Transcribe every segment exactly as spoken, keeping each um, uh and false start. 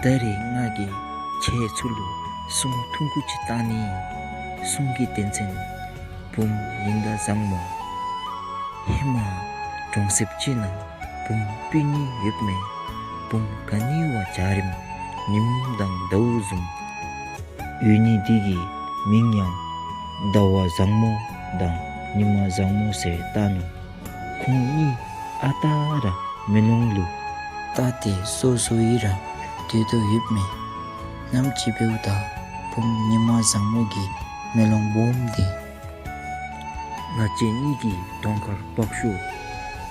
ད་རེས་ང་གིས་ཁྱེད་ཚུ་ལུ་སྲུང་ཐུང་ཀུ་ཅིག་བཏང་ནི། སྲུང་གི་དོན་ཚན་བུམོ་ཉི་ཟླ་བཟང་མོ། ཧེ་མ་གྲོང་གསེབ་ཅིག་ནང་བུམོ་སྤུན་གཉིས་ཡོདཔ་མས། བུམོ་ག་ནི་བ་འཇའ་རིསམོ་ཉིམ་དང་ཟླཝ་བཟུམ་ཡོད་ནི་དེ་གིས་མིང་ཡང་ཟླ་བ་བཟང་མོ་དང་ཉི་མ་བཟང་མོ་ཟེར་བཏགས་ནུག། ཁོང་གཉིས་ཨ་རྟག་ར་མེ་ལོང་ལུ་ལྟ་སྟེ་སོ་སོ་ཡི་ར་སྡོད་དོ་ཡོདཔ་མས། ནམ་ཅིག་འབདཝ་ད་བུམོ་ཉི་མ་བཟང་མོ་གིས་མེ་ལོང་སྦོམ་དེ་ང་བཅས་གཉིས་ཀྱི་གདོང་ཁར་འབག་ཤོག།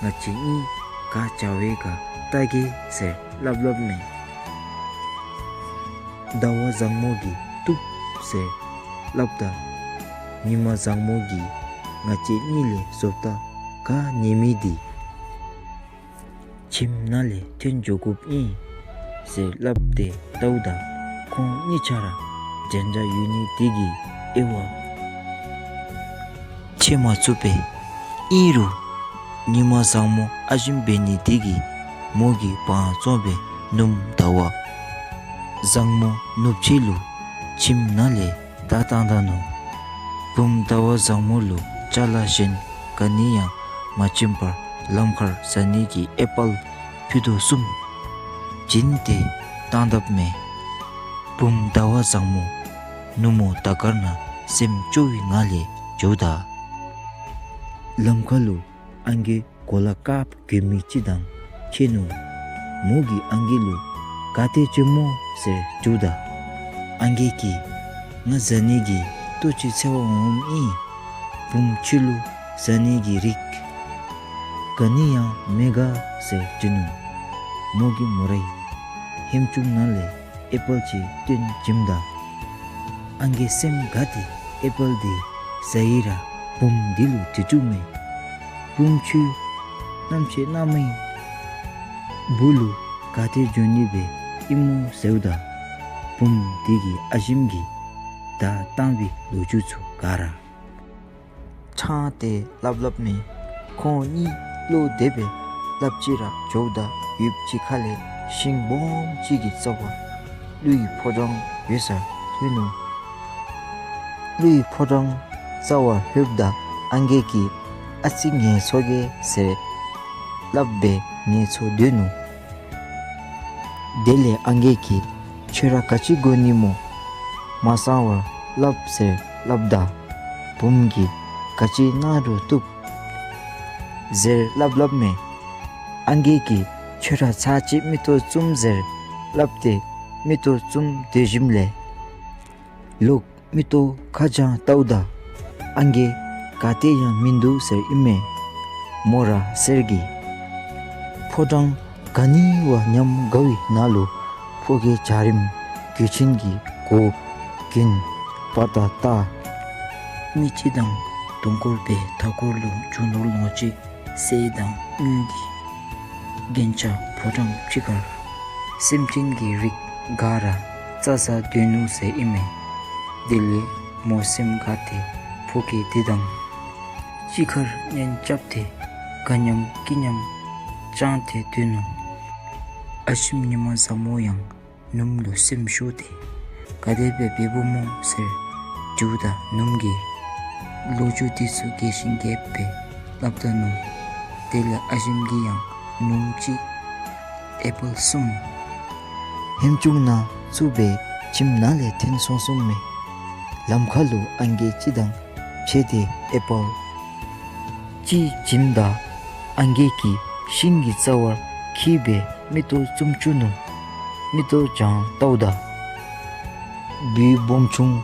ང་བཅས་གཉིས་ག་བྱ་བའི་ག་ལྟ་གེ་ཟེར་སླབ་སླབ་མས། ཟླ་བ་བཟང་མོ་གིས་བཏུབ་ཟེར་སླབ་ད་ཉི་མ་བཟང་མོ་གིས་ང་བཅས་གཉིས་ལས་བཟོ་ལྟ་ག་ཉན་མི་དེ་ཁྱིམ་ནང་ལས་ཐོན་འགྱོ་དགོཔ་ཨིན་ཟེར་སླབ་སྟེ་བལྟཝ་ད་ཁོང་གཉིས་ཆ་ར་འཇའ་འཇའ་ཡོད་ནི་དེ་གིས་དབྱེ་བ་ཕྱེ་མ་ཚུགས་པས། ཨིན་རུང་ཉི་མ་བཟང་མོ་ཨ་ཞིམ་འབད་ནི་དེ་གིས་མོ་གིས་དབང་བཙོང་སྦེ་ནུམོ་ཟླ་བ་བཟང་མོ་ནུབ་ཕྱེད་ལུ་ཁྱིམ་ནང་ལས་བདའ་བཏང་ད་ནུག། བུམོ་ཟླ་བ་བཟང་མོ་ལུ་ཅ་ལ་གཞན་ག་ནི་ཡང་མ་བྱིན་པར་ལམ་ཁར་ཟ་ནི་གི་ཨེ་པཱལ་ཕུད་རྡོག་གསུམ་བྱིན་ཏེ་བཏང་དཔ་མས། བུམོ་ཟླ་བ་བཟང་མོ་ནུབ་མོ་ད་གར་ན་སེམས་སྐྱོ་བའི་ངང་ལས་འགྱོཝ་ད་ལམ་ཁ་ལུ་ཨང་རྒས་གོ་ལ་དཀརཔོ་གྱོན་མི་ཅིག་དང་ཕྱད་ནུག། མོ་གིས་ཨང་རྒས་ལུ་ག་ཏེ་འགྱོཝ་སྨོ་ཟེར་དྲིཝ་ད་ཨང་རྒས་ཀྱིས་ང་བཟའ་ནི་གི་ལྟོ་ཅིག་འཚོལ་བར་འོངམ་ཨིན། བུམོ་ཁྱོད་ལུ་བཟའ་ནི་གི་རིགས་ག་ནི་ཡང་མེད་ག་ཟེར་དྲི་ནུག། མོ་གིས་མོ་རའི་ཧེམ་ཅུང་ནང་ལས་ཨེ་པཱལ་ཅིག་བཏོན་བྱིནམ་ད་ཨང་རྒས་སེམས་དགའ་སྟེ་ཨེ་པཱལ་དེ་ཟ་ཡི་ར་བུམོ་དེ་ལུ་དྲི་དྲིཝ་མས། བུམོ་ཁྱོད་ནམ་ཕྱེད་ནམ་མེད་སྦུག་ལུ་ག་ཏེ་འགྱོ་ནི་སྦེ་ཨིན་སྨོ་ཟེརཝ་ད་བུམོ་དེ་གིས་ཨ་ཞིམ་གྱིས་བདའ་བཏང་བའི་ལོ་རྒྱུས་ཚུ་ག་ར་ཕྲང་སྟེ་སླབ་སླབ་མས། ཁོང་གཉིས་བློ་བདེ་སྦེ་སླབ་ཅི་ར་འགྱོཝ་ད་ཡུདཔ་ཅིག་ཁ་ལས་ཤིང་སྦོམ་ཅིག་གི་རྩ་བར་ཀླུའི་ཕོ་བྲང་ཡོད་སར་ལྷོད་ནུག། ཀླུའི་ཕོ་བྲང་རྩ་བར་ལྷོདཔ་ད་ཨང་རྒས་ཀྱིས་ཨ་ཙི་ངལ་འཚོ་གེ་ཟེར་སླབ་སྦེ་ངལ་འཚོ་སྡོད་ནུག། དེ་ལས་ཨང་རྒས་ཀྱིས་ཁྱོད་ར་ག་ཅི་དགོ་ནི་སྨོ་མ་གསང་བར་སླབ་ཟེར་སླབ་ད་བུམོ་གིས་ག་ཅི་གནང་རུང་བཏུབ་ཟེར་སླབ་སླབ་མས། ཨང་རྒས་ཀྱིས་ཁྱོད་ར་ཚར་གཅིག་མིག་ཏོ་བཙུམ་ཟེར་སླབ་སྟེ་མིག་ཏོ་བཙུམ་སྡོད་ཞིནམ་ལས་ལོག་མིག་ཏོ་ཁ་བགྱངས་བལྟཝ་ད་ཨང་རྒས་ག་ཏེ་ཡང་མིན་འདུག་ཟེར་ཨིན་མས། མོ་ར་གསེར་གྱི་ཕོ་བྲང་ག་ནི་བ་ཉམས་དགའ་བའི་ནང་ལུ་ཕོ་སྐྱེས་འཇའ་རིསམོ་གོས་ཆེན་གྱི་གོ་གྱོན་བ་ཏ་བཏགས། མི་སྤྱི་དང་གདོང་སྐོར་སྦེ་མཐའ་འཁོར་ལུ་རྒྱུ་ནོར་ལོངས་སྤྱོད་གསེར་དང་དངུལ་གྱི་རྒྱན་ཆ་ཕོ་བྲང་ཕྱི་ཁར་སེམས་ཅན་གྱི་རིགས་ག་ར་བཙའ་བཙའ་སྡོད་ནུག་ཟེར་ཨིན་མས། དེ་ལས་མོ་སེམས་དགའ་སྟེ་ཕོ་སྐྱེས་དེ་དང་གཅིག་ཁར་གཉེན་རྐྱབ་སྟེ་དགའ་མཉམ་སྐྱིད་མཉམ་ཅང་སྟེ་སྡོད་ནུག། ཨ་ཞིམ་ཉི་མ་བཟང་མོ་ཡང་ནུམོ་ལུ་སེམས་ཤོར་ཏེ་ག་དེ་སྦེ་འབདཝ་སྨོ་ཟེར་དྲིཝ་ད་ནུམོ་གིས་ལོ་རྒྱུས་དེ་ཚུ་རྒྱས་ཤིང་རྒྱསཔ་སྦེ་སླབ་ད་ནུག། དེ་ལས་ཨ་ཞིམ་གྱིས་ཡང་ནུམོ་ཅིག་ཨེ་པཱལ་གསུམ་ཧེམ་ཅུང་ནང་བཙུགས་སྦེ་ཁྱིམ་ནང་ལས་འཐོན་སོང་སོངམ་མས། ལམ་ཁ་ལུ་ཨང་རྒས་ཅིག་དང་ཕྱད་དེ་ཨེ་པཱལ་ཅིག་བྱིནམ་ད་ཨང་རྒས་ཀྱིས་ཤིང་གི་རྩ་བར་འཁྱིད་སྦེ་མིག་ཏོ་བཙུམ་བཅུག་ནུག། མིག་ཏོ་བགྱངས་བལྟཝ་ད་སྦུལ་སྦོམ་ཆུང་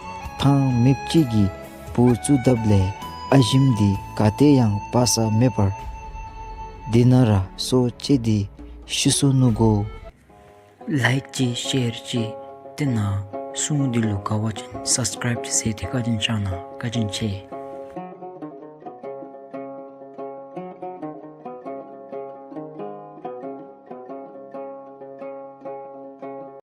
ཐང་མེདཔ་ཅིག་གིས་སྦུག་བཙུགས་དཔ་ལས་ཨ་ཞིམ་དེ་ག་ཏེ་ཡང་འབག་ས་མེད་པར་དེ་ནང་ར་སྲོག་བཅད་དེ་ཤི་སོ་ནུག་གོ། ལའིཀ་ཅིག་ཤེར་ཅིག་ཏེ་ནཱ་སྲུང་འདི་ལུ་དགའ་བ་ཅིན་སབ་སི་ཀརའིབ་ཅིག་མཛད་དེ་བཀའ་དྲིན་བསྐྱང་གནང་། བཀའ་དྲིན་ཆེ།